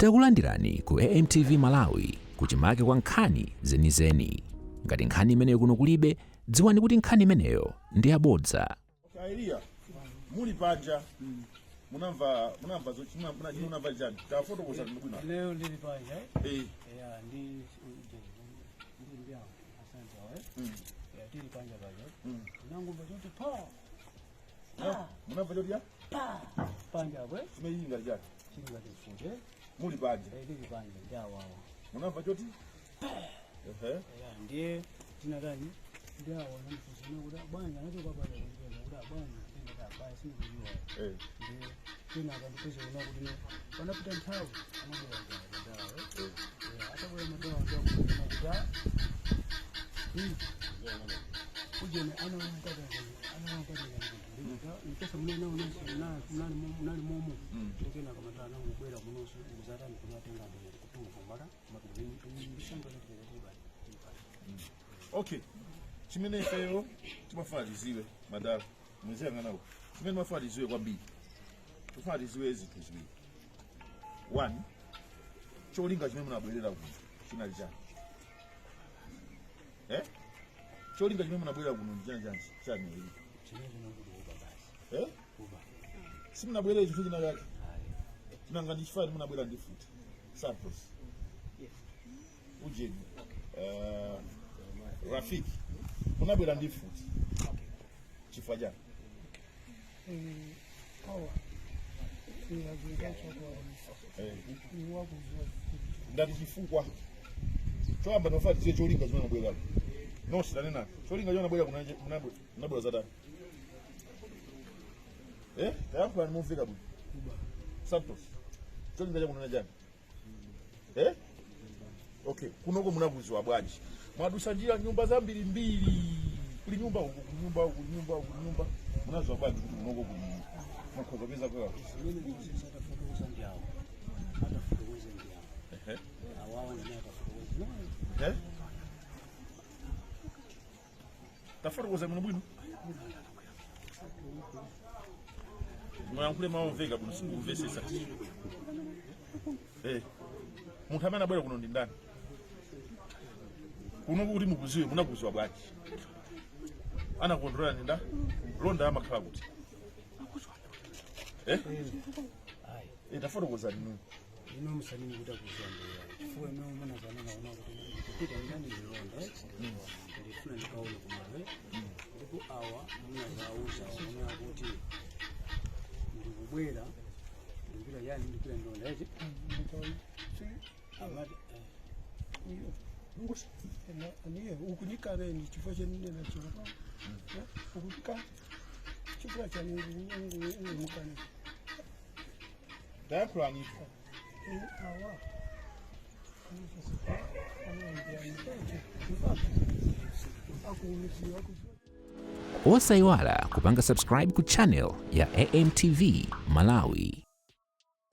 Takulandirani ku AMTV Malawi kuchimake kwa nkhani zenizeni. Ngati nkhani imeneyo kuno kulibe, dziwani kuti nkhani imeneyo ndi yabodza. Eliya muli panja munamva munamva chani? Tafotokoza bwino. Leo ndili panja. Eh. Ya, ndi awo asante awo, eh. Ya, tili panja paja. Nangumva choti pa. Munamva choti ya? Pa panja apo, eh. Chimene chili ngati chani? Chili ngati mfuti, eh. Muli panja. Eh, tili panja ndi awo awo. Munamva choti? Ehe. Ya, ndiye tinatani ndi awo anandifunsa kuti bwanja anachoka panja kundipeza kuti abwanja ndingati abaya sindikudziwa. Ndiye kenaka ndipeze kuna kuti no panapita nthawi anabwera madawa, eh. Atabwera madawa ndiakuona kuti ujene anawankatanampesa munali momo. Ndikenaka madawa anangobwera munonso ndikuzatani kumatenga kutuka mara ndisanga. Okay, chimene ifeyo timafuna tiziwe, madala muziyang'anako, chimene timafuna tiziwe kwambiri, tifuna tiziwe zinthu ziwiri. One, cholinga chimene munabwerera kuno chinali chani? Eh, cholinga chimene munabwerera kuno ndi chani chani chani, Eliya? Chimene chinanguti kuba basi. Eh? Kuba. Simunabwerere chinthu china chake chinanga ndi chifani munabwera ndi mfuti? Santos, ujeni, Rafiki, munabwera ndi mfuti chifukwa chani? Awa Eh. Ndati chifukwa choyamba ndimafuna tiziwe cholinga chimene munabwera nonse. Tanena cholinga chimene munabwera kuno. Munabwera zatani? Eh, tayankhulani mumveka bwino. Santos, cholinga chakunena chani? Eh, okay, kunoko munakuziwa bwanji? Mwadusa njira nyumba zambirimbiri, kuli nyumba uku, kuli nyumba uku, kuli nyumba uku, kuli nyumba. Munaziwa bwanji kuti kunoko kuli mukhoza kupeza kwa? Zimene zonse atafotokoza ndi awo, atafotokoza ndi awo. Awawa ndine atafotokoza. Eh, tafotokoza bwino bwino, muyankhule maomveka bwino, sindikumvesesa. Eh, munthu amene abwera kuno ndi ndani? Kuno kuti mukuziwe, munakuziwa bwanji? Anakondolera ndi nda londa amakhala kuti? Eh? Ayi. Eh, tafotokoza ninu. Ino musanini kuti akuziwa ndiye chifukwa ino munazanena ona kuti ndikupita ndani ndilonda, ndifuna ndikaone kumalo, ndipo awa munazauza ona kuti ndikubwera ndikupita yani ndikupita ndilonda eti amati, eh. Niye ukunikana chifo chenena chiro ukunika chifukwa chani ungumukana? Tayankhulani. Awa akuuziwa. Osayiwala kupanga subscribe ku channel ya AMTV Malawi.